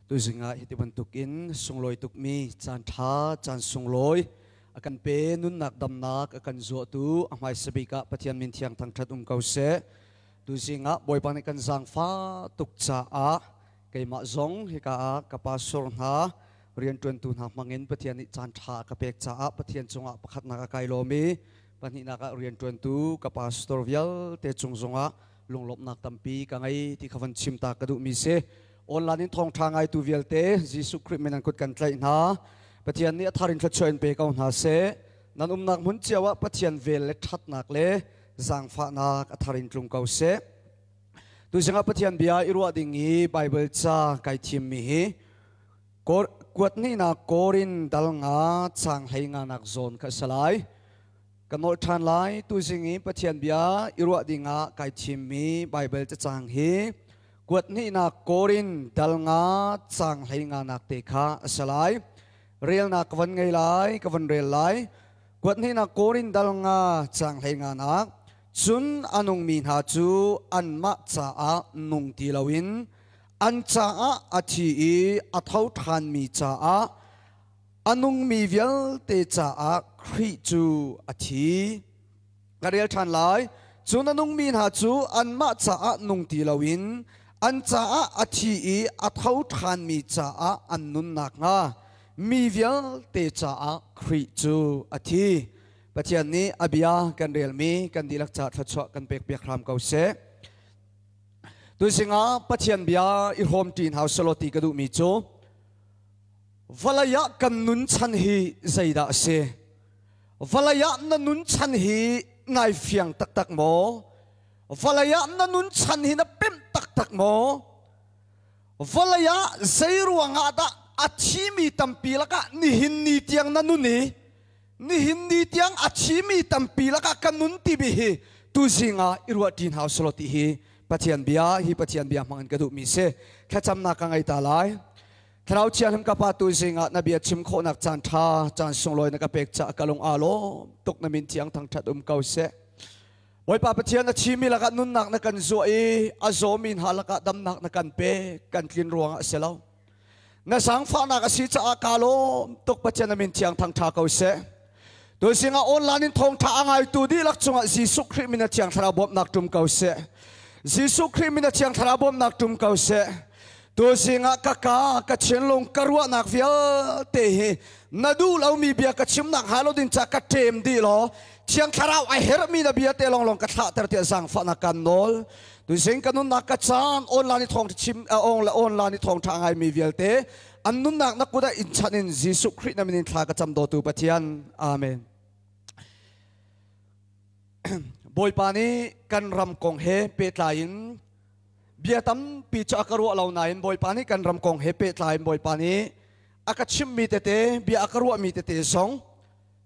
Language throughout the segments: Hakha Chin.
Tuzing ah hiti bantukin sunglawi tukmi caan ṭha, caan sunglawi a kan pe nunnak damnak a kan zuahtu a hmaisa bik ah Pathian min thiang thangṭhat um ko seh. Tuzing ah Bawipa nih kan zaangfah tuk caah keimah zong hika ah ka pastor hna rianṭuantu hna hmangin Pathian nih caan ṭha a ka pek caah Pathian cungah pakhatnak a kai lawm i pahnihnak ah rianṭuantu ka pastor vialte cung zongah lunglawmhnak tampi ka ngei ti kha van chim ta ka duhmi si. Online in thawngṭha ngaitu vialte Jesuh Khrih min an kut kan tlaih hna. Pathian nih a thar in thluachuah in pe ko hna seh. Nan umnak hmun cio ah Pathian vel le ṭhatnak le zaangfahnak a thar in tlung ko seh. Tuzing ah Pathian bia i ruah ding i Baibal ca kai thimmi hi kuat hnihnak Korin dal nga chang hlei nga nak zawn kha a si lai. Ka nolh ṭhan lai tuzing i Pathian bia i ruah ding ah kai thimmi Baibal cacang hi kuat hnihnak Korin dal nga cang hlei nga nak te kha a si lai. Relnak ka van ngei lai, ka van rel lai. Kuat hnihnak Korin dal nga cang hlei nga nak. Cun a nungmi hna cu anmah caah nung ti loin an caah a thi i a tho ṭhanmi caah a nungmi vialte caah Khrih cu a thi. Ka rel ṭhan lai. Cun a nungmi hna cu anmah caah nung ti loin an caah a thi i a tho ṭhanmi caah an nun nakhnga mi vialte caah Khrih cu a thi. Pathian nih a bia kan relmi kan dihlak caah thluachuah kan pekpiak hram ko seh. Tuzing ah Pathian bia i hrawm ṭin hau selaw ti ka duhmi cu vawlei ah kan nun chan hi zeidah a si? Vawlei ah na nun chan hi nai fiang taktak maw? Vawlei ah na nun chan hi na pemh taktak maw? Vawlei ah zei ruangah dah a thimi tampi lakah nihin ni tiang na nun i nihin ni tiang a thimi tampi lakah ka nun timi hi tuzing ah i ruah ṭi hna usulaw ti hi Pathian bia hi Pathian bia hmang in ka duhmi si. Thlacamnak ka ngei ta lai. Thlarau Thianghlim ka Pa tuzing ah na bia chim khawhnak caan ṭha, caan sunglawi na ka pek caah ka lung aa lawm tuk na min thiang thangṭhat um ko seh. Bawipa Pathian na chimi lakah nunnak na kan zuah i a zawmi hna lakah damnak na kan pek kan tlin ruangah a si lo. Na zaangfahnak a si caah kaa lawm tuk Pathian na min thiang thangṭha ko seh. Tuzing ah online in thawngṭha a ngaitu dihlak cungah Jesuh Khrih min a Thiang Thlarau bawmhnak tum ko seh. Jesuh Khrih min a Thiang Thlarau bawmhnak tum ko seh. Tuzing ah ka ka, ka thinlung, ka ruahnak vialte hi na duh lomi bia ka chimnak hnga lo ding ca ka ṭem dih law Thiang Thlarau a herhmi na bia te lawnglawng ka thlahter tiah zaangfahnak kan nawl. Tuzing ka nunnak ka caan online i thawngṭha chim online i thawngṭha a ngaimi vialte an nunnak na kut ah in chanh in Jesuh Khrih na min in thla ka cam dawtu Pathian. Amen. Bawipa nih kan ram kong he pehtlai in bia tampi cu a ka ruah lo nain Bawipa nih kan ram kong he pehtlai in Bawipa nih a ka chimmi tete bia a ka ruahmi tete zong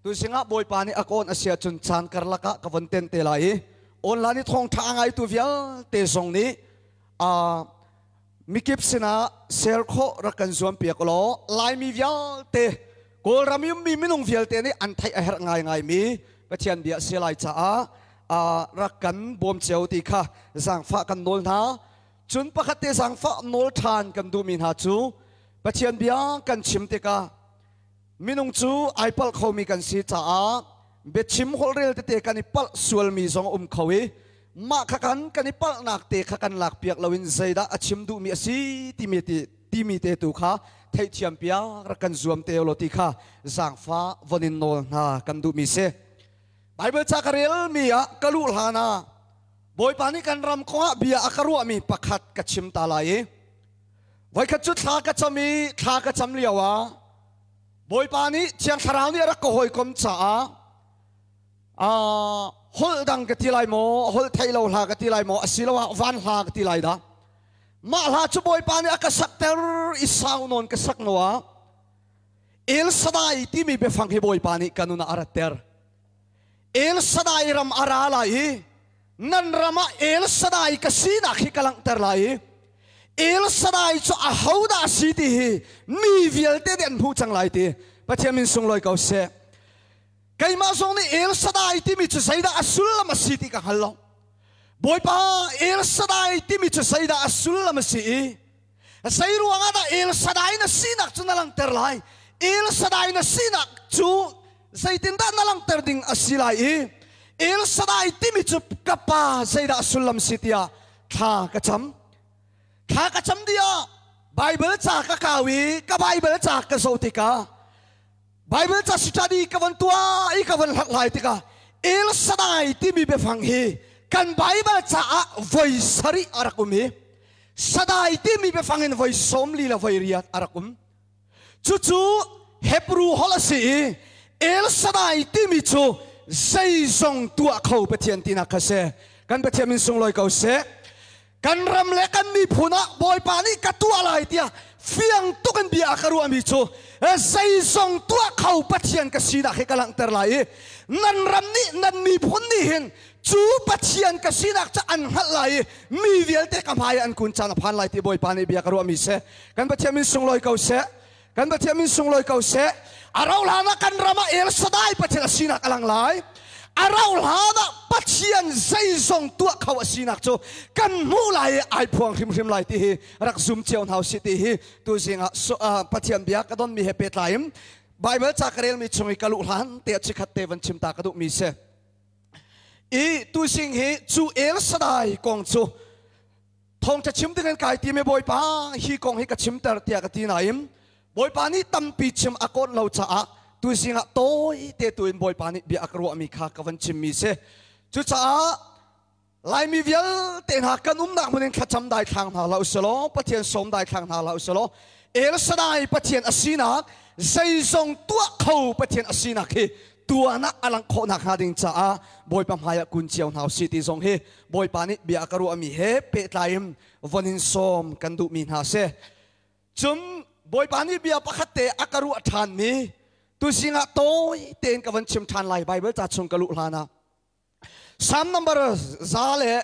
tuzing ah Bawipa nih a kawn a si ahcun caan karlak ah ka von ten te lai i online i thawngṭha a ngaitu vialte zong nih mikip sinah share khawh rak kan zuam piak law Laimi vialte Kawlram i ummi minung vialte nih an theih a herh ngaingaimi Pathian bia si lai caah rak kan bawm cio ti kha zaangfah kan nawl hna. Cun pakhat te zaangfah nawl ṭhan kan duhmi hna cu Pathian bia kan chim tikah minung cu ai palh khomi kan si caah biachim holhrel tete kan i palh sualmi zong a um kho i mah kha kan kan i palhnak te kha kan lakpiak loin zeidah a chim duhmi a si timi ti timi te tu kha theihthiam piak rak kan zuam te law ti kha zaangfah von in nawl hna kan duhmi si. Bible ca ka relmi ah ka luh hlan ah Bawipa nih kan ram kongah bia a ka ruahmi pakhat ka chim ta lai i voikhat cu thla ka cam i thla ka cam lio ah Bawipa nih Thiang Thlarau nih a rak ka hawikom caah holh dang ka ti lai maw holh theih lo hla ka ti lai maw asiloah van hla ka ti lai dah mah hla cu Bawipa nih a ka sakter i sau nawn ka sak hnu ah El Shaddai timi biafang hi Bawipa nih ka nun ah a ratter El Shaddai ram a ra lai i nan ram ah El Shaddai ka sinak hi ka langhter lai i El Shaddai cu ahodah a si ti hi mi vialte nih an hmuh cang lai ti Pathian min sunglawi ko seh. Keimah zong nih El Shaddai timi cu zeidah a sullam a si ti ka hngal lo. Bawipa El Shaddai timi cu zeidah a sullam a si i Zei ruangah dah El Shaddai na sinak cu na langhter lai? El Shaddai na sinak cu zeitindah na langhter ding a si lai i El Shaddai timi cu ka pa zeidah sullam si tiah thla ka cam. Thla ka cam dih Bible ca ka kau i ka Bible ca ka zoh tikah Bible ca study ka van tuah i ka van hlathlai tikah El Shaddai timi biafang hi kan Bible caah voi sarih a rak um i Shaddai timi biafang in voi 40 le voi riat a rak um. Cucu Hebrew holh a si i El Shaddai timi cu zeizong tuah kho Pathian tinak kha si. Kan Pathian min sunglawi ko seh. Kan ram le kan miphun ah Bawipa nih ka tuah lai tiah fiang tuk in bia a ka ruahmi cu zeizong tuah kho Pathian ka sinak hi ka langhter lai i nan ram nih nan miphun nih hin cu Pathian ka sinak cu an hngalh lai i mi vialte ka hmai an kun caan a phan lai ti Bawipa nih bia ka ruahmi seh. Kan Pathian min sunglawi ko seh. Kan Pathian min sunglawi ko seh. A rauh hlan ah kan ram ah El Shaddai Pathian a sinak a lang lai. A rauh hlan ah Pathian zeizong tuah kho a sinak cu kan hmuh lai i ai phuang hrimhrim lai ti hi rak zum cio hna usih ti hi tuzing ah Pathian bia ka donmi he pehtlai in Bible ca ka relmi chung i ka luh hlan te ah chikhat te van chim ta ka duhmi si. I tuzing hi cu El Shaddai kong cu thawngṭha chim ding in kai tim i Bawipa hi kong hi ka chimter tiah ka ti nain Bawipa nih tampi chim a kawt lo caah tuzing ah tawi te tu in Bawipa nih bia a ka ruahmi kha ka van chimmi si. Cucaah Laimi vialte hna kan umnak hmun in thlacam dai thlang hna hlah usih Pathian sawm dai thlang hna hlah usih El Shaddai Pathian a sinak zeizong tuah kho Pathian a sinak hi tuan ah a langh khawh nakhnga ding caah Bawipa hmaiah kun cio hna usih ti zong hi Bawipa nih bia a ka ruahmi he pehtlai in von in sawm kan duhmi hna si. Cun Bawipa nih bia pakhat te a ka ruah ṭhanmi tuzing ah tawi tein ka von chim ṭhan lai Bible ca chung ka luh hlan ah. Psalm number za le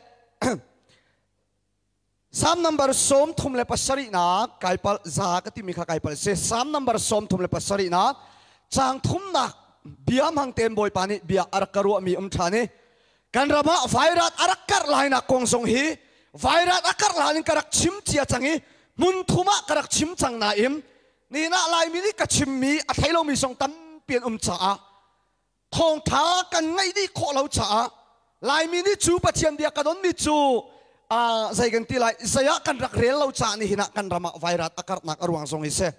Psalm number 37 nak kai pal za ka timi kha kai pal si. Psalm number 37 nak chang thumnak bia hmang ten Bawipa nih bia a rak ka ruahmi um ṭhan i kan ram ah vairat a rak karh lainak kong zong hi vairat a karh lan in ka rak chim cia cang i hmun thum ah ka rak chim cang nain nihin ah Laimi nih ka chimmi a thei lomi zong tampi an um caah thawngtha kan ngaih dih khawh lo caah Laimi nih cu Pathian bia ka donmi cu zei kan ti lai zei ah kan rak rel lo caah nihin ah kan ram ah vairat a karhnak a ruang zong hi si.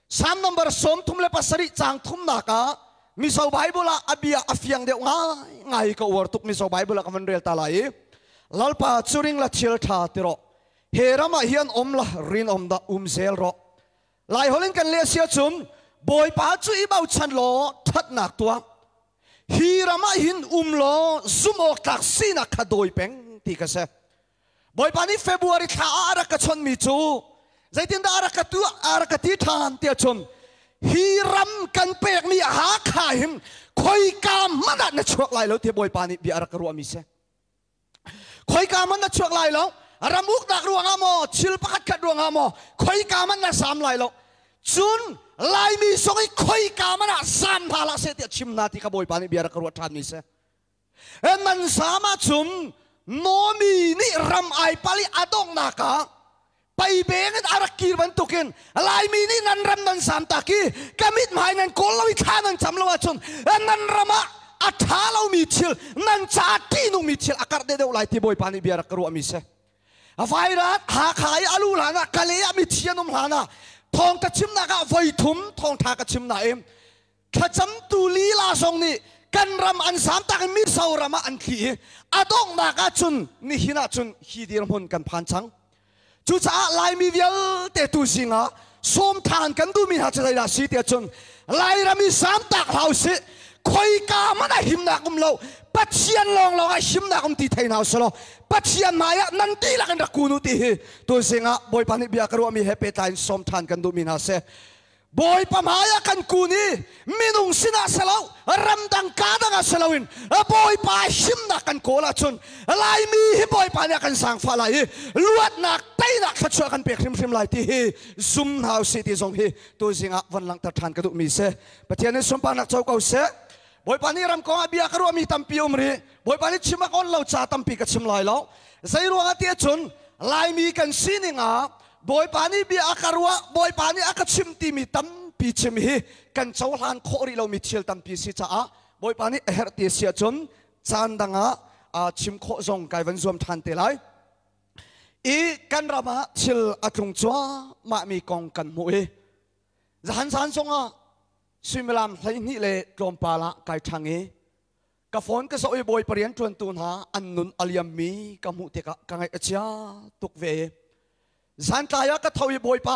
Psalm number 37 caang thumnak ah Mizo Bible ah a bia a fiang deuh ngai ngai ka uar tuk. Mizo Bible ah ka van rel ta lai i Lalpa cu ring la thil tha ti rawh he ram ah hian om la rin om da um zel rawh. Lai holh in kan leh sia cun Bawipa cu i bochan law ṭhatnak tuah hi ram ah hin um law zumh awk tlak sinak kha dawi peng ti ka si. Bawipa nih February thla ah a rak ka chawnhmi cu zeitindah a rak ka tuah a rak ka ti ṭhan tiah cun hi ram kan pekmi Hakha hin khoika hmanh ah na chuak lai lo ti Bawipa nih bia a rak ka ruahmi si. Khoika hmanh na chuak lai lo. Ram uknak ruangah maw, thil pakhat khat ruangah maw, khoika hmanh na sam lai lo. Cun Laimi zong i khoika hmanh ah sam hna hlah seh tiah chim hna ti kha Bawipa nih bia rak ka ruah ṭhanmi si. Nan sam ahcun Nomi nih ram ai pal i a donghnak ah paibeng in a rak kir bantukin Laimi nih nan ram nan sam tak i ka mithmai nan kawl lo i thla nan cam lo ahcun nan ram ah a ṭha lomi thil nan caah ṭihnungmi thil a karh deuhdeuh lai ti Bawipa nih bia rak ka ruahmi si. Vairat Hakha i a lu hlan ah Kale ah mithi an um hlan ah thawng ka chimnak ah voi thum thawngṭha ka chim nain thlacamtu lila zong nih kan ram an zamtak i Mizoram ah an thli i a donghnak ahcun nihin ahcun hi dirhmun kan phan cang. Cucaah Laimi vialte tu zingah sawm ṭhan kan duhmi hna cu zeidah si tiah cun Lairam i zamtak hlah usih. Khoika hmanh ah himnak um lo. Pathian lawnglawng ah himnak um ti thei hna usih law Pathian hmai ah nan dihlak in rak kun u ti hi tu zingah Bawipa nih bia ka ruahmi he pehtlai in sawm ṭhan kan duhmi hna si. Bawipa hmaiah kan kun i minung sinah si lo, ramdang ka dang ah si loin Bawipa himnak kan kawl ahcun Laimi hi Bawipa nih a kan zaangfah lai i luatnak teinak thluachuah kan pek hrimhrim lai ti hi zum hna usih ti zong hi tuzing ah von langhter ṭhan ka duhmi si. Pathian in sunparnak co ko seh. Bawipa nih ram kong ah bia ka ruahmi tampi um rih. Bawipa nih chim a kawl lo ca tampi ka chim lai lo. Zei ruangah ti ahcun Laimi kan sining ah Bawipa nih bia a ka ruah, Bawipa nih a ka chim timi tampi chim hi kan cohlan khawh rih lomi thil tampi si caah Bawipa nih a herh ti si ahcun caan dang ah chim khawh zong kai van zuam ṭhan te lai. I kan ram ah thil a tlung cuahmah mi kong kan hmuh i zahan zan zongah suimilam 12 le tlawmpal ah kai ṭhang i ka phone ka zoh i Bawipa rian ṭuantu hna an nun a liammi ka hmuh tikah ka ngaih a chia tuk ve. Zantlai ah ka tho i Bawipa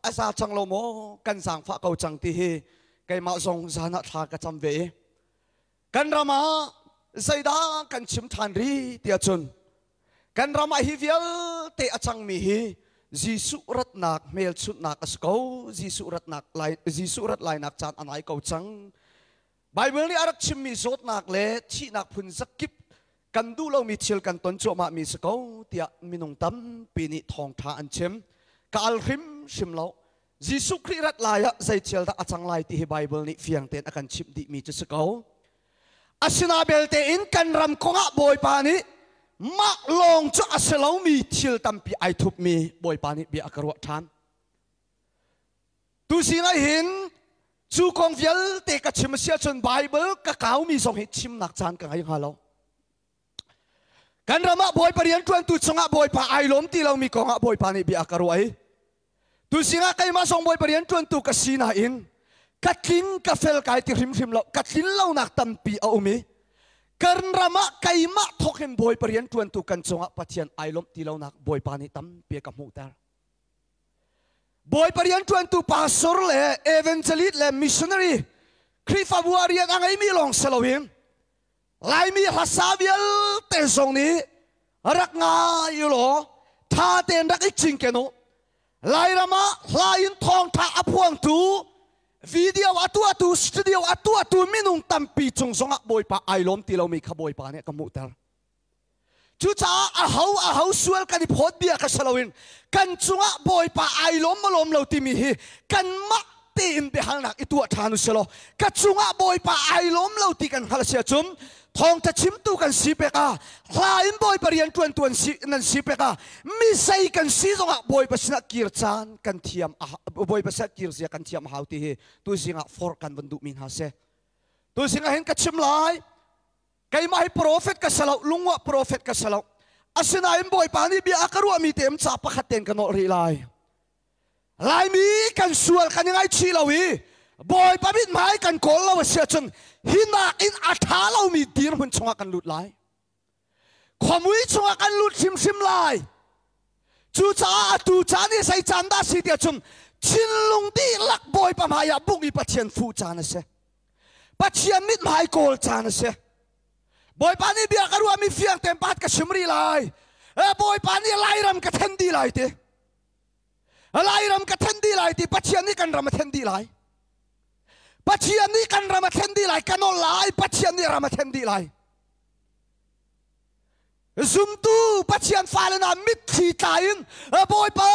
a za cang lo maw, kan zaangfah ko cang ti hi keimah zong zan ah thla ka cam ve i kan ram ah zeidah kan chim ṭhan rih tiah cun kan ram ah hi vialte a cangmi hi Jesuh ratnak hmelchunhnak a si ko. Jesuh ratnak lai, Jesuh rat lainak caan a nai ko cang. Bible nih a rak chimmi zawtnak le thihnak phun zakip kan duh lomi thil kan ton cuahmahmi si ko tiah minung tampi nih thawngṭha an chim. Ka al hrimhrim lo. Jesuh Khrih rat lai ah zei thil dah a cang lai ti hi Bible nih fiang tein a kan chimh dihmi cu si ko. Asina belte in kan ram kongah Bawipa nih mah lawng cu a si lomi thil tampi ai thupmi Bawipa nih bia a ka ruah ṭhan. Tu sinah hin cu kong vialte ka chim a si ahcun Bible ka kaumi zong hi chimnak caan ka ngei hnga lo. Kan ram ah Bawipa rianṭuantu chungah Bawipa ai lawm ti lomi kongah Bawipa nih bia a ka ruah i tu zingah keimah zong Bawipa rianṭuantu ka si nain ka tling ka fel kai ti hrimhrim lo, ka tlin lonak tampi a um i kan ram ah keimah thawk in Bawipa rianṭuantu kan cungah Pathian ai lawmh ti lonak Bawipa nih tampi a ka hmuhter. Bawipa rianṭuantu pastor le evangelist le missionary Khrihfabu ah rian a ngeimi lawng si loin Laimi hlasa vialte zong nih rak ngai u law ṭha tein rak i cinken u. Lairam ah hla in thawngṭha a phuangtu, video a tuahtu, studio a tuahtu minung tampi cung zongah Bawipa ai lawm ti lomi kha Bawipa nih a ka hmuhter. Cucaah aho aho sual kan i phawt bia kha si loin kan cungah Bawipa ai lawm maw lawm lo timi hi kanmah tein biahalnak i tuah ṭhan u sih law ka cungah Bawipa ai lawm lo ti kan hngalh si ahcun thawngṭha chimtu kan si pek ah, hla in Bawipa rian ṭuantu an si nan si pek ah, mi zei kan si zongah Bawipa sinah kir caan kan thiam, Bawipa sinah kir zia kan thiam a hau ti hi tuzing ah forh kan van duhmi hna si. Tuzing ah hin ka chim lai. Keimah hi profet ka si lo, lungwah profet ka si lo. Asinain Bawipa nih bia a ka ruahmi te ca pakhat tein ka nawlh rih lai. Laimi kan sual kan i ngaihchih lo i Bawipa mithmai kan kawl lo a si ahcun hi nakin a ṭha lomi dirhmun chungah kan lut lai. Khuamui chungah kan lut hrimhrim lai. Cucaah atu caan hi zei caan dah si tiah cun thinlung dihlak Bawipa hmaiah bungh i Pathian fuh caan a si. Pathian mithmai kawl caan a si. Bawipa nih bia ka ruahmi fiang tein pakhat ka chim rih lai. Bawipa nih Lairam ka then dih lai ti. Lairam ka then dih lai ti. Pathian nih kan ram a then dih lai. Pathian nih kan ram a then dih lai. Ka nawl lai. Pathian nih ram a then dih lai. Zumtu Pathian fale hna mitthli tla in Bawipa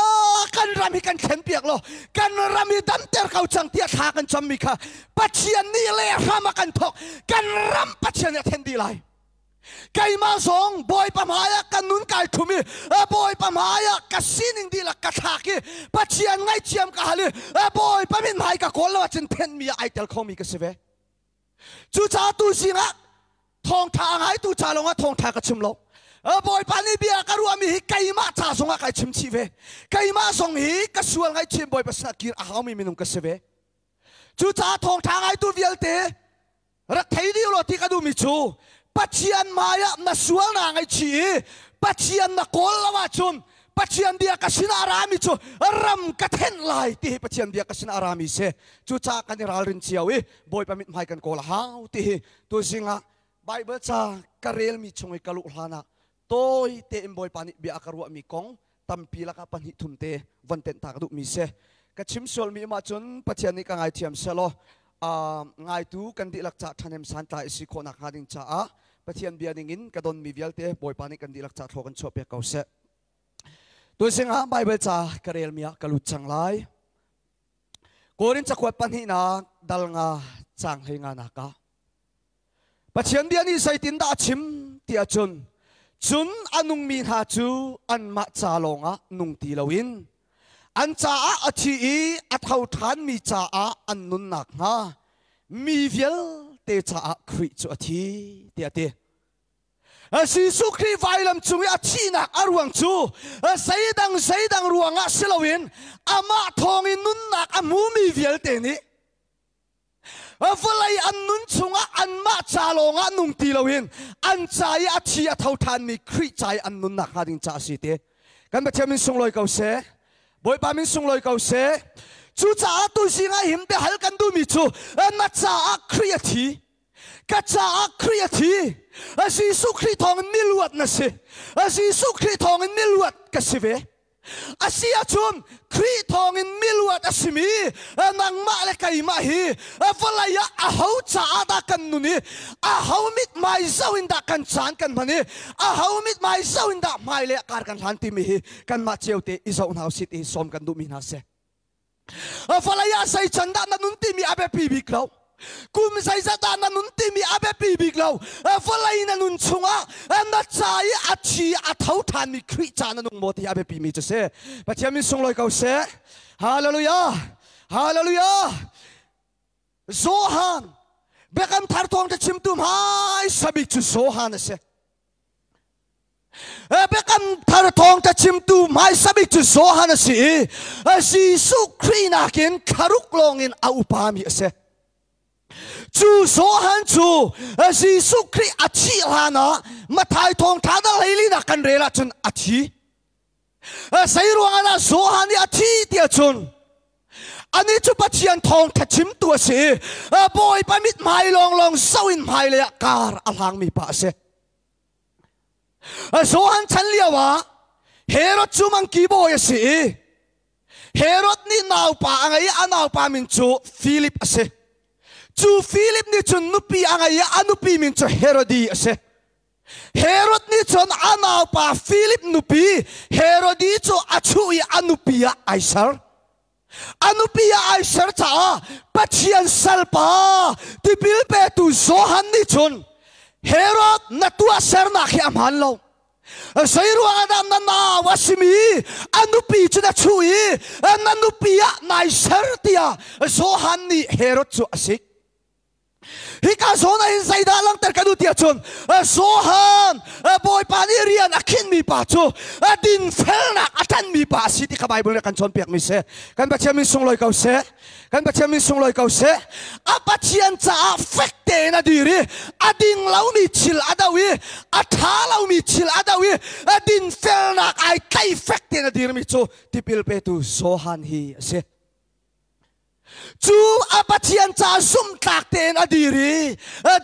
kan ram hi kan thlen piak law kan ram hi damter ko cang tiah thla kan cammi kha Pathian nih le hram a kan thawk, kan ram Pathian nih a then dih lai. Keimah zong Bawipa hmai ah ka nun kai thum i Bawipa hmai ah ka sining dihlak ka thlak i Pathian ngaihthiam ka hal i Bawipa min hmai ka kawl lo ahcun thenmi ah ai tel khomi ka si ve. Cucaah tu zingah thawngṭha a ngaitu ca lawngah thawngṭha ka chim lo. Bawipa nih bia ka ruahmi hi keimah ca zongah kai chim chih ve. Keimah zong hi ka sual ngaihchim Bawipa sinah kir a haumi minung ka si ve. Cucaah thawngṭha ngaitu vialte rak thei dih law ti ka duhmi cu Pathian hmaiah na sual naa ngaihchih i Pathian na kawl lo ahcun Pathian bia ka sinah a rami cu ram ka thenh lai ti hi Pathian bia ka sinah a rami si. Cucaah kan i ralrin cio i Bawipa mithmai kan kawl a hau ti hi tuzing ah Bible ca ka relmi chung i ka luh hlan ah tawi tein Bawipa nih bia a ka ruahmi kong tampi lakah pahnih thum te von tenh ta ka duhmi si. Ka chim sualmi um ahcun Pathian nih ka ngaithiam selaw ngaitu kan dihlak ca ṭhahnem santlai a si khawhnak hnga ding caah Pathian bia ningin ka donmi vialte Bawipa nih kan dihlak ca thlaw kan chuah piak ko seh. Tuzing ah Bible ca ka relmi ah ka lut cang lai. Korin cakuat pahnihnak dal nga caang 15 nak ah Pathian bia nih zeitindah a chim ti ahcun, cun a nungmi hna cu anmah ca lawngah nung ti loin. An caah a thi i a tho ṭhanmi caah an nunnak hnga mi vialte caah Khrih cu a thi tiah a ti. Jesuh Khrih vailam cung i a thihnak a ruang cu zeidang zeidang ruangah si loin amah thawngin nunnak a hmumi vialte nih vawlei an nun chungah anmah ca lawngah nung ti loin an ca i a thi a tho ṭhanmi Khrih ca i an nunnak hnga ding ca a si ti. Kan Pathian min sunglawi ko seh. Bawipa min sunglawi ko seh. Cucaah tuzing ah him biahal kan duhmi cu na caah Khrih a thi. Ka caah Khrih a thi. Jesuh Khrih thawngin miluat na si. Jesuh Khrih thawngin miluat ka si ve. A si ahcun Khrih thawngin miluat a simi nangmah le keimah hi vawlei ah aho caah dah kan nun i aho mithmai zoh in dah kan caan kan hman i aho mithmai zoh in dah hmailei ah kar kan hlan timi hi kanmah cio te i zoh hna usih ti sawm kan duhmi hna si. Vawlei ah zei can dah na nun timi a biapi bik lo. Kum zeizat dah na nun timi a biapi bik lo. Vawlei na nun chungah na ca i a thi a tho ṭhanmi Khrih ca na nung maw ti hi a biapi mi cu si. Pathian min sunglawi ko seh. Hallelujah! Hallelujah! Johan Biakam thar thawngṭha chimtu hmaisa bik cu Johan a si. Biakam thar thawngṭha chimtu hmaisa bik cu Johan a si i Jesuh Khrih nakin thlaruk lawngin a upami a si. Cu Johan cu Jesuh Khrih a thih hlanah Matthai thawngṭha dal hleilinak kan rel ahcun a thi. Zei ruangah dah Johan nih a thi ti ahcun anih cu Pathian thawngṭha chimtu a si i Bawipa mithmai lawnglawng zoh in hmailei ah kar a hlangmi pa a si. Johan chan lio ah Herod cu mangki bawi a si i Herod nih naupa a ngei i a naupa min cu Philip a si. Cu Philip nih cun nupi a ngei i a nupi min cu Herodi a si. Herod nih cun a naupa Philip nupi Herodi cu a chuh i a nupi ah ai ser. A nupi ah ai ser caah Pathian salpa tipil petu Johan nih cun Herod na tuahsernak hi a hmaan lo. Zei ruangah dah na nau a simi a nupi cu na chuh i na nupi ah nai ser tiah Johan nih Herod cu a sik. Hika zawn ah hin zeidah langhter ka duh ti ahcun Johan Bawipa nih rian a khinhmi pa cu dinfelnak a ṭanhmi pa a si ti kha Bible nih a kan cawnpiakmi si. Kan Pathian min sunglawi ko seh. Kan Pathian min sunglawi ko seh. A Pathian caah fek tein a dir i a ding lomi thil a do i a ṭha lomi thil a do i dinfelnak ai tlai fek tein a dirmi cu tipil petu Johan hi a si. Cu a Pathian ca zumhtlak tein a dir i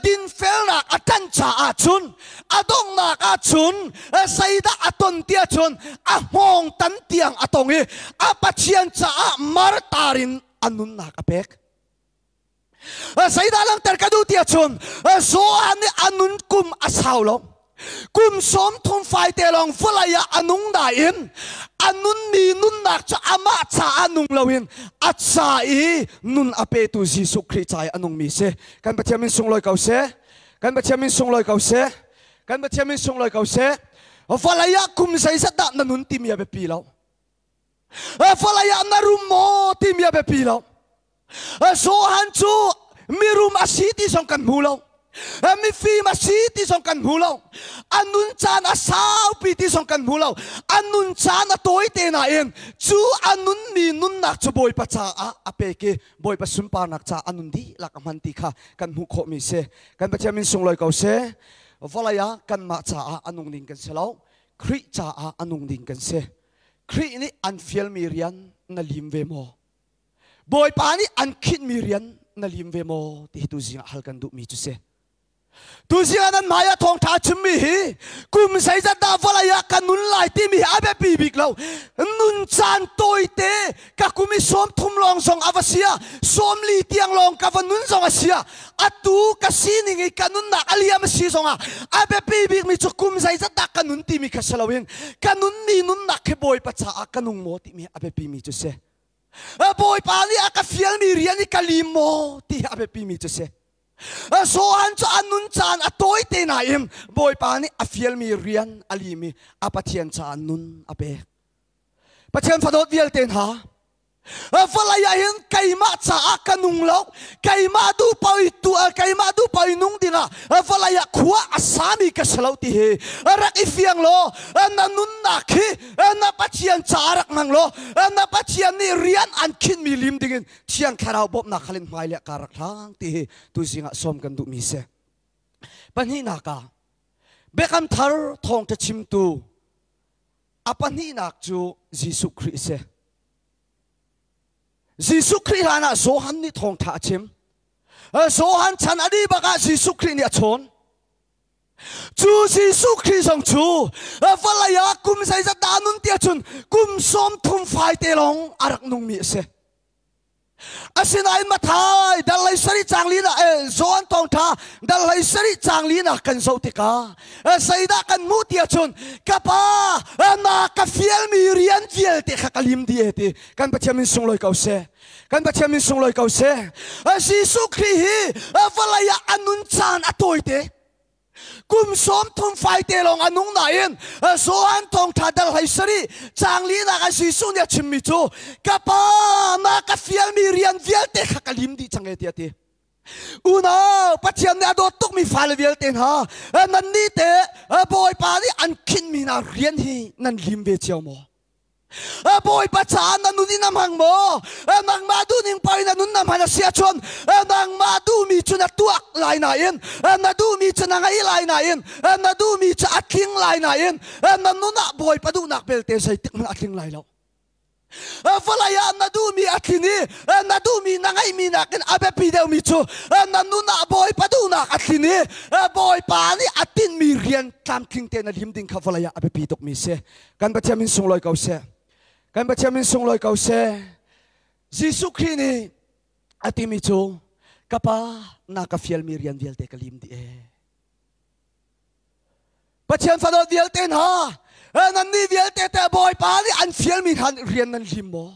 dinfelnak a ṭan caah cun a donghnak ah cun zeidah a ton tiah cun a hngawng tan tiang a tong i a Pathian caah martar in a nunnak a pek. Zeidah langhter ka duh tiah cun Johan nih a nun kum a sau lo. Kum 30 fai te lawng vawlei ah a nung nain a nunmi nunnak cu amah caah nung loin a ca i nun a petu Jesuh Khrih ca i a nungmi si. Kan Pathian min sunglawi ko seh. Kan Pathian min sunglawi ko seh. Kan Pathian min sunglawi ko seh. Vawlei ah kum zeizat dah na nun timi a biapi lo. Vawlei ah na rum maw timi a biapi lo. Johan cu mirum a si ti zong kan hmu lo. Mifim a si ti zong kan hmu lo. A nun caan a saupi ti zong kan hmu lo. A nun caan a tawi te nain cu a nunmi nunnak cu Bawipa caah a pek i Bawipa sunparnak caah a nun dihlak a hman ti kha kan hmuh khawhmi si. Kan Pathian min sunglawi ko seh. Vawlei ah kanmah caah a nung ding kan si lo. Khrih caah a nung ding kan si. Khrih nih an fialmi rian na lim ve maw? Bawipa nih an khinhmi rian na lim ve maw ti hi tuzing ah hal kan duhmi cu si. Tuzing ah nan hmai ah thawngṭha chimmi hi kum zeizat dah vawlei ah ka nun lai timi hi a biapi bik lo. Nun caan tawite ka kum i 30 lawng zong a va si ah 40 tiang lawng ka va nun zong a si ah atu ka sining i ka nunnak a liam a si zongah a biapi bikmi cu kum zeizat dah ka nun timi kha si loin ka nunmi nunnak khi Bawipa caah ka nung maw timi a biapimi cu si. Bawipa nih a ka fialmi rian i ka lim maw ti hi a biapimi cu si. Johan cu a nun caan a tawi te nain Bawipa nih a fialmi rian a lim i a Pathian caah nun a pek. Pathian fadawt vialte hna, vawlei ah hin keimah caah ka nung lo, keimah duh paoh tu keimah duh paoh nung dingah vawlei ah khua a sami ka si lo ti hi rak i fiang law, na nunnak hi na Pathian caah rak hmang law, na Pathian nih rian an khinhmi lim dingin Thiang Thlarau bawmhnak halin hmai le ka rak hlang ti hi tuzing ah sawm kan duhmi si. Pahnihnak ah, Biakam Thar thawngṭha chimtu a pahnihnak cu Jesuh Khrih a si. Jesuh Khrih hlan ah Johan nih thawngṭha a chim. Johan chan a dih bak ah Jesuh Khrih nih a chawn. Cu Jesuh Khrih zong cu vawlei ah kum zeizat dah a nun ti ahcun kum 30 fai te lawng a rak nungmi a si. Asinain Mathai dal hlei sarih caang li na Johan thawngṭha dal hlei sarih caang li na kan zoh tikah zeidah kan hmuh ti ahcun, ka pa, na ka fialmi rian vialte kha ka lim dih e ti. Kan Pathian min sunglawi ko seh. Kan Pathian min sunglawi ko seh. Jesuh Khrih hi vawlei ah a nun caan a tawite, kum 30 faite lawng a nung nain, Johan thawngṭha dal 17 caang linak ah Jesuh nih a chimmi cu, ka pa, na ka fialmi rian vialte kha ka lim dih cang e, tiah a ti. Unau, Pathian nih a dawt tukmi fale vialte hna, nan nih te Bawipa nih an khinhmi hna rian hi nan lim ve cio maw? Bawipa caah na nun in a hmang maw? Nangmah duhning paoh in na nun na hman a si ahcun, nangmah duhmi cu na tuak lai nain, na duhmi cu na ngei lai nain, na duhmi cu a tling lai nain, na nun ah Bawipa duhnak belte zeitik hmanh a tling lai lo. Vawlei ah na duhmi a tlin i na duhmi na ngeihmi nakin a biapi deuhmi cu na nun ah Bawipa duhnak a tlin i Bawipa nih a tinhmi rian tlamtling tein a lim ding kha vawlei ah a biapi tukmi si. Kan Pathian min sunglawi ko seh. Kan Pathian min sunglawi ko seh. Jesuh Khrih nih a timi cu, ka pa, na ka fialmi rian vialte ka lim dih e. Pathian fadawt vialte hna, nan nih vialte te Bawipa nih an fialmi hna rian nan lim maw?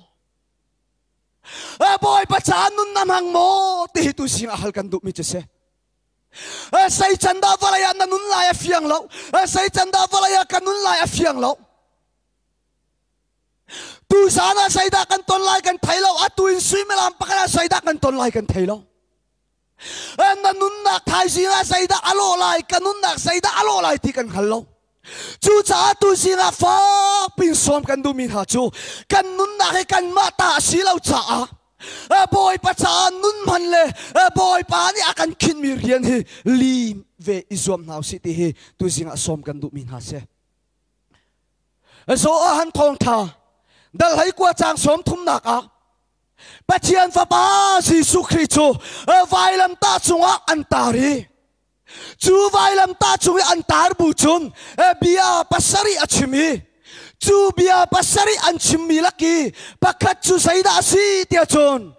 Bawipa caah nun na hmang maw? Ti hi tu sing ah hal kan duhmi cu si. Sei can dah vawlei ah na nun lai a fiang lo. Sei can dah vawlei ah ka nun lai a fiang lo. Tu zan ah zeidah kan ton lai kan thei lo. Atu in suimilam pakhat ah zeidah kan ton lai kan thei lo. Na nunnak thaizing ah zeidah a lawh lai, ka nunnak zeidah a lawh lai ti kan hngal lo. Cucaah tu zing ah fak pin sawm kan duhmi hna cu, kan nunnak hi kanmah ta a si lo caah Bawipa caah nun hman le Bawipa nih a kan khinhmi rian hi lim ve i zuam hna usih ti hi tuzing ah sawm kan duhmi hna si. Johan thawngtha dal 19 caang 30nak ah Pathian Fapa Jesuh Khrih cu vailamtah cungah an tar i, cu vailamtah cung i an tar bu cun bia pasarih a chim i, cu bia pasarih an chimmi lak i pakhat cu zeidah a si tiah cun,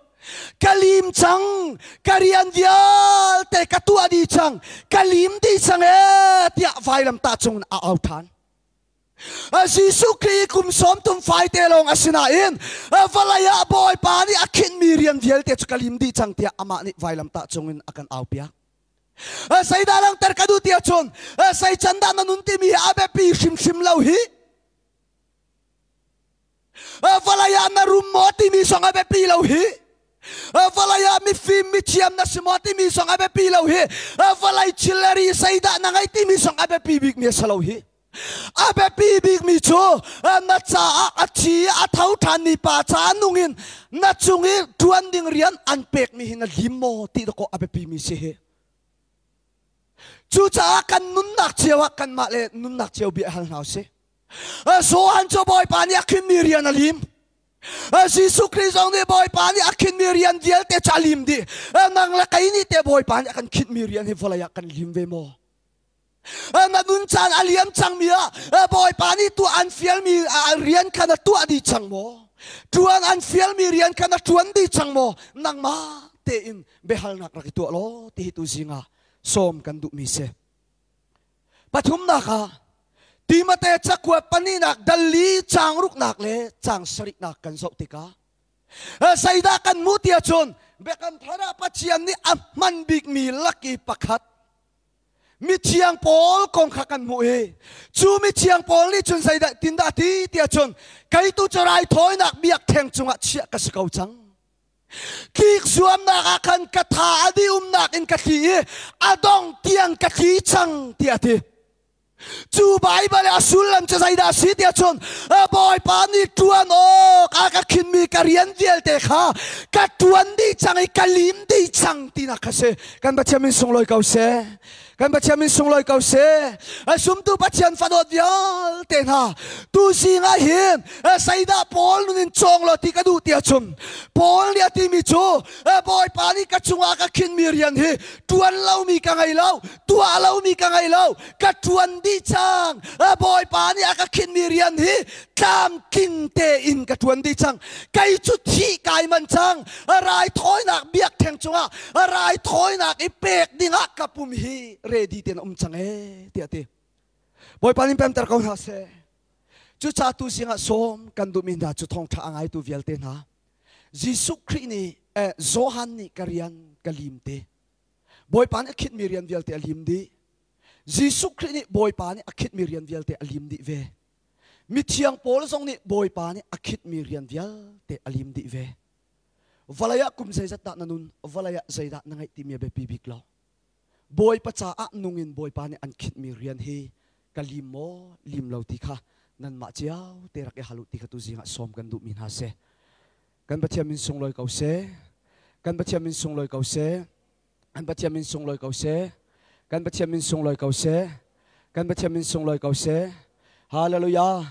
ka lim cang, ka rian vialte ka tuah dih cang, ka lim dih cang ee, tiah vailamtah cung in a au ṭhan. Jesuh Khrih kum 30 faite lawng a si nain, vawlei ah Bawipa nih a khinhmi rian vialte cu ka lim dih cang, tiah amah nih vailamtah cungin a kan aupiak. Zeidah langhter ka duh ti ahcun, zei can dah na nun timi hi a biapi hrimhrim lo hi. Vawlei ah na rum maw timi zong a biapi lo hi. Vawlei ah mifim mithiam na si maw timi zong a biapi lo hi. Vawlei thil le ri zeidah na ngei timi zong a biapi bikmi a si lo hi. A biapi bikmi cu na caah a thi a tho ṭhanmi pa caah nungin na cung i ṭuan ding rian an pekmi hi na lim maw ti dakaw a biapimi si hi. Cucaah kan nunnak cio ah kanmah le nunnak cio bia hal hna usih. Johan cu Bawipa nih a khinmi rian a lim. Jesuh Khrih zong nih Bawipa nih a khinmi rian vialte cu a lim dih. Nang le kei nih te Bawipa nih a kan khinhmi rian hi vawlei ah kan lim ve maw? Na nun caan a liam cangmi ah Bawipa nih tuah an fialmi rian kha na tuah dih cang maw? Tuan an fialmi rian kha na tuan dih cang maw? Nangmah tein biahalnak rak i tuah law ti hi tu zing ah sawm kan duhmi si. Pathumnak ah, Timote cakuat pahnihnak dal li caang ruknak le caang sarihnak kan zoh tikah zeidah kan hmuh ti ahcun, Biakam Thar ah Pathian nih a hman bikmi laki pakhat. Mithiang Paul kong kha kan hmuh i cu mithiang Paul nih cun zeidah tin dah ti tiah cun kei tu cu raithawinak biakṭheng cungah chiah ka si ko cang. Tlik zuamnak ah khan ka tha a dih umnak in ka thli i a dong tiang ka thli cang tiah a ti. Cu Baibal i a sullam cu zeidah a si tiah cun Bawipa nih ṭuan awk a ka khinmi ka rian vialte kha ka ṭuan dih cang i ka lim dih cang tinak kha si. Kan Pathian min sunglawi ko seh. Kan Pathian min sunglawi ko seh. Sumtu Pathian fadawt vialte hna tu zing ah hin zeidah Paul nun in cawng law ti ka duh tiah cun Paul nih a timi cu Bawipa nih ka cungah ka khinmi rian hi ṭuan lomi ka ngei lo, tuah lomi ka ngei lo, ka ṭuan dih cang. Bawipa nih a ka khinmi rian hi tlamtling tein ka ṭuan dih cang. Kei cu thih kai man cang. Raithawinak biakṭheng cungah raithawinak i pek dingah ka pum hi ready tein a um cang ee tiah a ti. Bawipa nih pemter ko hna seh. Cucaah tu zingah sawm kan duhmi hna cu thawngṭha a ngaitu vialte hna Jesuh Khrih nih Johan nih ka rian ka lim te. Bawipa nih a khitmi rian vialte a lim dih. Jesuh Khrih nih Bawipa nih a khitmi rian vialte a lim dih ve. Mithiang Paul zong nih Bawipa nih a khitmi rian vialte a lim dih ve. Vawlei ah kum zeizat dah na nun, vawlei ah zeidah na ngeih timi a biapi bik lo. Bawipa caah nung in Bawipa nih an khitmi rian hi ka lim maw, lim lo ti kha nanmah cio te rak i hal u ti kha tuzing ah sawm kan duhmi hna si. Kan Pathian min sunglawi ko seh. Kan Pathian min sunglawi ko seh. Kan Pathian min sunglawi ko seh. Kan Pathian min sunglawi ko seh. Kan Pathian min sunglawi ko seh. Hallelujah.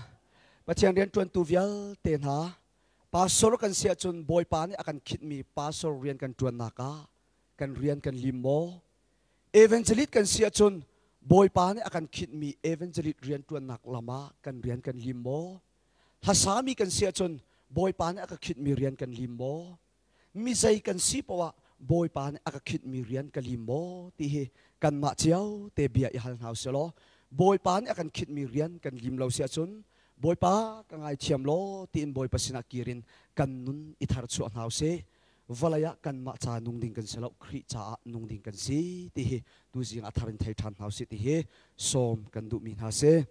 Pathian rianṭuantu vialte hna, pastor kan si ahcun Bawipa nih a kan khitmi pastor rian kan ṭuannak ah kan rian kan lim maw? Evangelist kan si ahcun Bawipa nih a kan khitmi evangelist rianṭuannak lam ah kan rian kan lim maw? Hlasami kan si ahcun Bawipa nih a ka khitmi rian kan lim maw? Mi zei kan si poah Bawipa nih a ka khitmi rian ka lim maw ti hi kanmah cio te bia i hal hna usih law Bawipa nih a kan khitmi rian kan lim lo si ahcun Bawipa ka ngaithiam law tiin Bawipa sinah kir in kan nun i tharchuah hna usih. Vawlei ah kanmah ca nung ding kan si lo, Khrih caah nung ding kan si ti hi tuzing ah thar in thei ṭhan hna usih ti hi sawm kan duhmi hna si.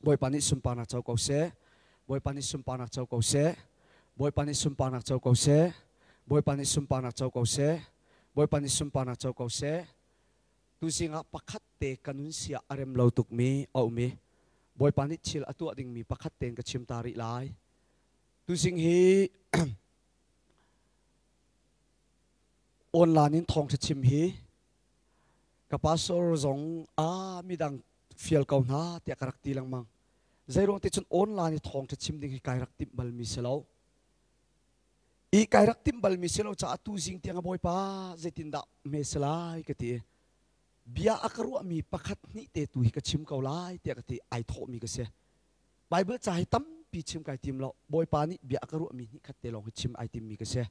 Bawipa nih sunparnak co ko seh. Bawipa nih sunparnak co ko seh. Bawipa nih sunparnak co ko seh. Bawipa nih sunparnak co ko seh. Bawipa nih sunparnak co ko seh. Tuzing ah pakhat te ka nun sia a rem lo tukmi a um i Bawipa nih thil a tuah dingmi pakhat tein ka chim ta rih lai. Tuzing hi online in thawngṭha chim hi ka pastor zong a midang fial ko hna tiah ka rak ti lengmang. Zeiruang ti cun online i thawngṭha chim ding hi kai rak timh balmi si lo. I kai rak timh balmi si lo caah tu zing tiang a Bawipa zeitindah hme si lai ka ti. Bia a ka ruahmi pakhat hnih te tu hi ka chim ko lai tiah ka ti ai thawhmi ka si. Bible ca hi tampi chim kai tim lo. Bawipa nih bia a ka ruahmi hnih khat te lawng hi chim ai timmi ka si.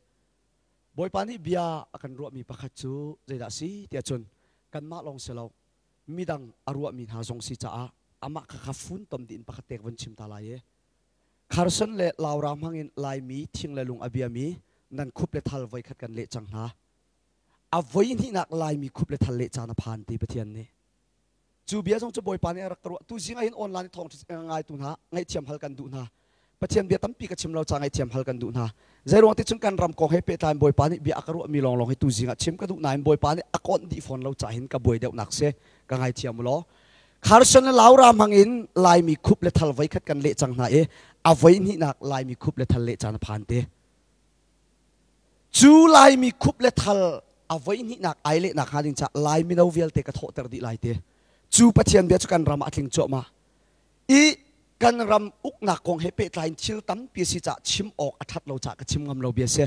Bawipa nih bia a kan ruahmi pakhat cu zeidah si tiah cun kanmah lawng si lo midang a ruahmi hna zong si caah amah kha kha funtom dih in pakhat te ka vun chim ta lai i Carson le Laura hmangin Laimi thing le lung a biami nan khup le thal voikhat kan leh cang hna. A voi hnihnak Laimi khup le thal leh caan a phan ti Pathian nih. Cu bia zong cu Bawipa nih a rak ka ruah. Tu zing ah hin online thawng ngaitu hna ngaihthiam hal kan duh hna. Pathian bia tampi ka chim lo ca ngaihthiam hal kan duh hna. Zeiruang ti cun kan ram kong he pehtlai in Bawipa nih bia a ka ruahmi lawnglawng hi tu zing ah chim ka duh nain Bawipa nih a kawnh dih fawn lo ca hin ka buai deuhnak si ka ngaithiam u law. Carson le Laura hmang in Laimi khup le thal voikhat kan leh cang hna i a voi hnihnak Laimi khup le thal leh caan a phan te. Cu Laimi khup le thal a voi hnihnak ai lehnak hnga ding caah Lai mino vialte ka thawhter dih lai te. Cu Pathian bia cu kan ram ah a tling cuahmah. I kan ram uknak kong he pehtlai in thil tampi a si caah chim awk a ṭhat lo caah ka chim ngam lo bia si.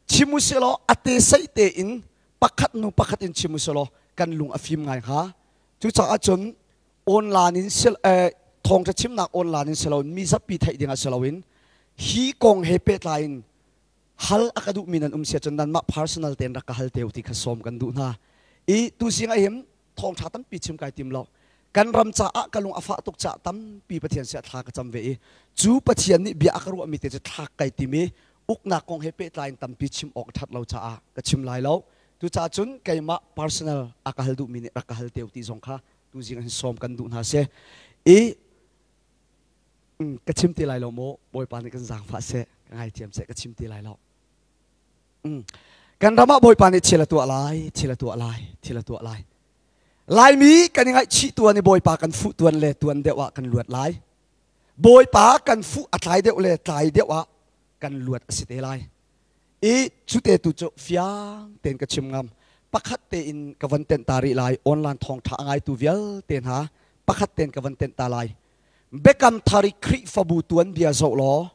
Chim u sih law a te sei tein pakhat hnu pakhat in chim u sih law kan lung a fim ngai hnga. Cucaah cun online in thawngṭha chimnak online in si loin mi zapi theih ding ah si loin hi kong he pehtlai in hal a ka duhmi nan um si ahcun nanmah personal tein rak ka hal te u ti kha sawm kan duh hna. I tu zing ah hin thawngṭha tampi chim kai tim lo. Kan ram caah ka lung a fah tuk caah tampi Pathian siah thla ka cam ve i cu Pathian nih bia a ka ruahmi te cu thlak kai tim i uknak kong he pehtlai in tampi chim awk a ṭhat lo caah ka chim lai lo. Tucaah cun keimah personal a ka hal duhmi nih rak ka hal teu ti zong kha tuzing hin sawm kan duh hna si. I ka chim ti lai lo maw Bawipa nih kan zaangfah seh, ka ngaithiam seh, ka chim ti lai lo. Kan ram ah Bawipa nih thil a tuah lai, thil a tuah lai, thil a tuah lai. Laimi kan i ngaihchih tuan i Bawipa kan fuh tuan le tuan deuh ah kan luat lai. Bawipa kan fuh a tlai deuh le tlai deuh ah kan luat a si te lai. I cute tu cu fiang tein ka chim ngam. Pakhat tein ka van tenh ta rih lai. Online thawngṭha a ngaitu vialte hna pakhat tein ka van tenh ta lai. Biakam thar i Khrihfabu tuanbia zoh law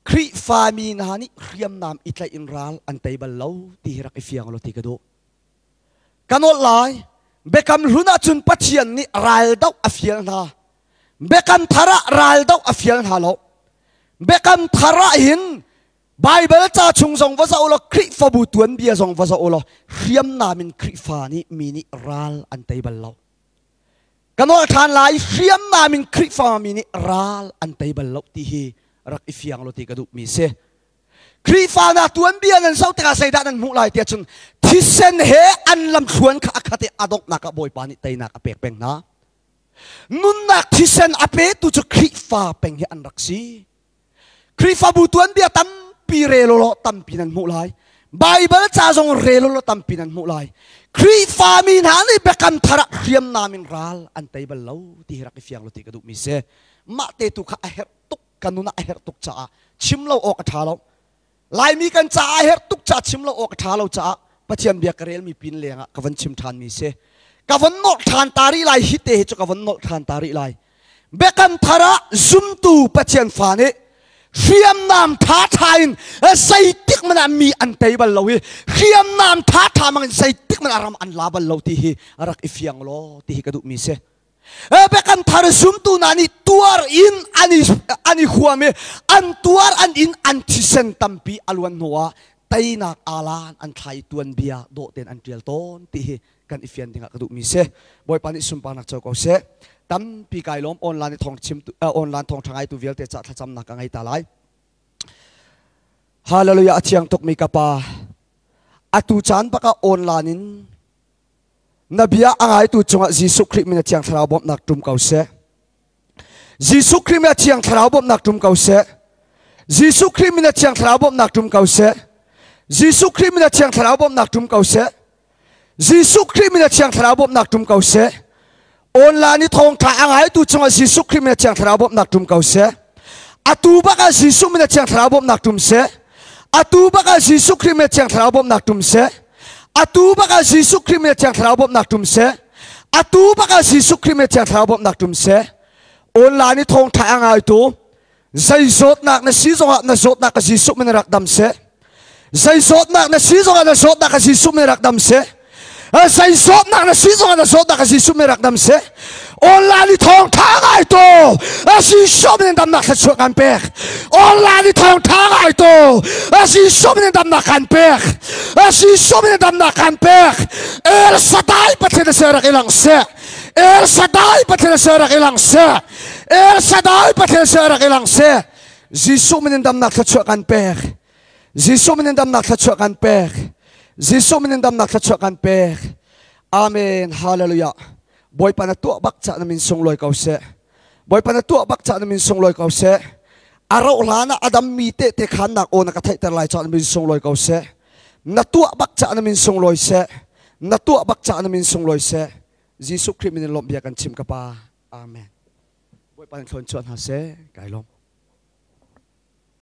Khrihfami hna nih hriamnam i tlaih in ral an tei bal lo ti hi rak i fiang law ti ka duh. Ka nolh lai. Biakam hlun ahcun Pathian nih raldoh a fial hna. Biakam thar ah raldoh a fial hna lo. Biakam thar ah hin Baibal ca chung zong va zoh law Khrihfabu tuanbia zong va zoh law hriamnam in Khrihfa nih mi nih ral an tei bal lo. Ka nolh ṭhan lai hriamnam in Khrihfa mi nih ral an tei bal lo ti hi rak i fiang law ti ka duhmi si. Khrihfa hna tuanbia nan zoh tikah zeidah nan hmuh lai tiah cun thisen he an lamthluan kha a khat i a donghnak ah Bawipa nih teinak a pek peng hna. Nunnak thisen a petu cu Khrihfa peng hi an rak si. Khrihfabu tuanbia tampi rel law tampi nan hmuh lai. Baibal ca zong rel law tampi nan hmuh lai. Khrihfa mi hna nih biakam thar ah hriamnam in ral an tei bal lo ti hi rak i fiang lo ti ka duhmi si. Mah te tu kha a herh tuk ka nun ah a herh tuk caah chim lo awk a ṭha lo. Laimi kan caah a herh tuk caah chim lo awk a ṭha lo caah Pathian bia ka relmi pin lengah ka van chim ṭhanmi si. Ka von nolh ṭhan ta rih lai hi te hi cu ka von nolh ṭhan ta rih lai. Biakam thar ah zumtu Pathian fa nih hriamnam ṭhaṭha in zeitik hmanh ah mi an tei bal lo i hriamnam ṭhaṭha mang in zeitik hmanh ah ram an la bal lo ti hi rak i fiang law ti hi ka duhmi si. Biakam thar zumtu hna nih tuar in an i huam i an tuar an in an thisen tampi a luan hnuah teinak alan an thlai tuanbia dawh tein an ṭial tawn ti hi kan i fian dingah ka duhmi si. Bawipa nih sunparnak co ko seh. Tampi kai lawm online thawng chim online thawng ṭha ngaitu vialte ca thlacamnak ka ngei ta lai. Hallelujah a thiang tukmi ka pa. Atu caan bak ah online in Na bia a ngaitu cungah Jesuh Khrih min a Thiang Thlarau bawmhnak tum ko seh. Jesuh Khrih min a Thiang Thlarau bawmhnak tum ko seh. Jesuh Khrih min a Thiang Thlarau bawmhnak tum ko seh. Jesuh Khrih min a Thiang Thlarau bawmhnak tum ko seh. Jesuh Khrih min a Thiang Thlarau bawmhnak tum ko seh. Online i thawngṭha a ngaitu cungah Jesuh Khrih min a Thiang Thlarau bawmhnak tum ko seh. Atu bak ah Jesuh min a Thiang Thlarau bawmhnak tum seh. Atu bak ah Jesuh Khrih min a Thiang Thlarau bawmhnak tum seh. Atu bak ah Jesuh Khrih min a Thiang Thlarau bawmhnak tum seh. Atu bak ah Jesuh Khrih min a Thiang Thlarau bawmhnak tum seh. Online i thawngṭha a ngaitu zei zawtnak na si zongah na zawtnak ka Jesuh min rak dam seh. Zei zawtnak na si zongah na zawtnak ka Jesuh min rak dam seh. Zei zawtnak na si zongah na zawtnak ka Jesuh min rak dam seh. Online i thawng tha ngai to Jesuh min damnak thluachuah kan pek. Online i thawng tha ngai to Jesuh min damnak kan pek. Jesuh min damnak kan pek. El Shaddai Pathian se rak ilang seh. El Shaddai Pathian se rak ilang seh. El Shaddai Pathian se rak ilang seh. Jesuh min in damnak thluachuah kan pek. Jesuh min in damnak thluachuah kan pek. Jesuh min in damnak thluachuah kan pek. Amen. Hallelujah. Bawipa na tuah bak ca na min sunglawi ko seh. Bawipa na tuah bak ca na min sunglawi ko seh. A rauh hlan ah a dammi tehte khannak aw na ka theihter lai ca na min sunglawi ko seh. Na tuah bak ca na min sunglawi seh. Na tuah bak ca na min sunglawi seh. Jesuh Khrih min in lawmh bia kan chim ka pa. Amen. Bawipa nih thlawn chuah hna seh. Kai lawm.